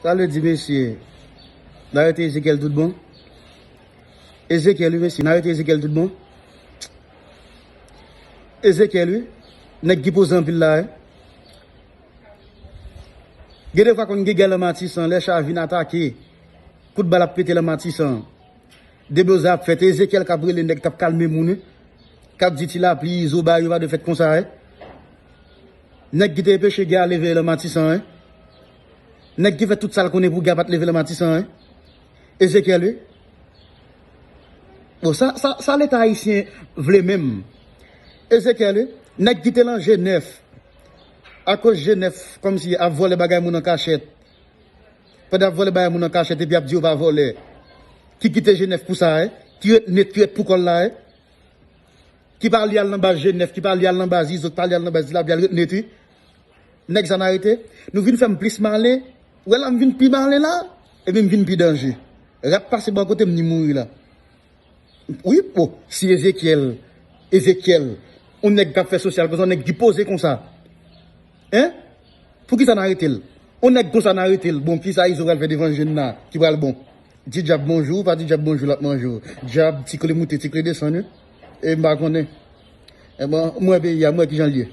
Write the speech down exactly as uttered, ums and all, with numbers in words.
Sa vle di, mesye, n arete Ezekyèl tout bon? Ezekyèl, wi, mesye, n arete Ezekyèl tout bon? Ezekyèl, wi. Nèg ki poze anpil la, wi. Gen de fwa konn gen gè nan Matisan, lè cha vin atake, kout bal ap pete nan Matisan. Debloze ap fèt, Ezekyèl k ap rele nèg k ap kalme moun, wi. K ap di ti lapli, izo ba yo pa dwe fèt konsa, wi. Nèg ki te enpeche gè a leve nan Matisan, wi. Nèg ki fè tout sa l konnen pou gè a pa t leve nan Matisan, wi. Ezekyèl, wi. Bon, sa, sa, sa Leta ayisyen vle menm? Ezekyèl, wi. Nèg ki te nan G nèf, akoz G nèf kòmsi ap vòlè bagay moun an kachèt. Pandan ap vòlè bagay moun an kachèt epi ap di yo pa vòlè. Ki kite G nèf pou sa, wi? Ki ret nèt, ki ret pou kò l la, wi? Ki pa li al nan baz G nèf, ki pa li al nan baz Izo, ki pa li al nan baz Ti Lapli, al ret nèt, wi. Nèg sa n arete. Nou vin fè m plis malen. Ou wè la m vin pi malen la, epi m vin pi danje. Rat pase bò kote m, ni mouri la. Wi, bon, si Ezekyèl, Ezekyèl, yon nèg k ap fè sosyal konsa, yon nèg ki poze konsa. Hein? Poukisa n arete l? Yon nèg konsa n arete l. Bon, kisa Izo pral fè devan jèn la ki pral bon? Di dyab bonjou, pa di dyab bonjou, l ap manje w. Dyab, ti kle moute, ti kle desann, wi. E m pa konnen. E bon, m wè peyi a, m wè kijan l ye.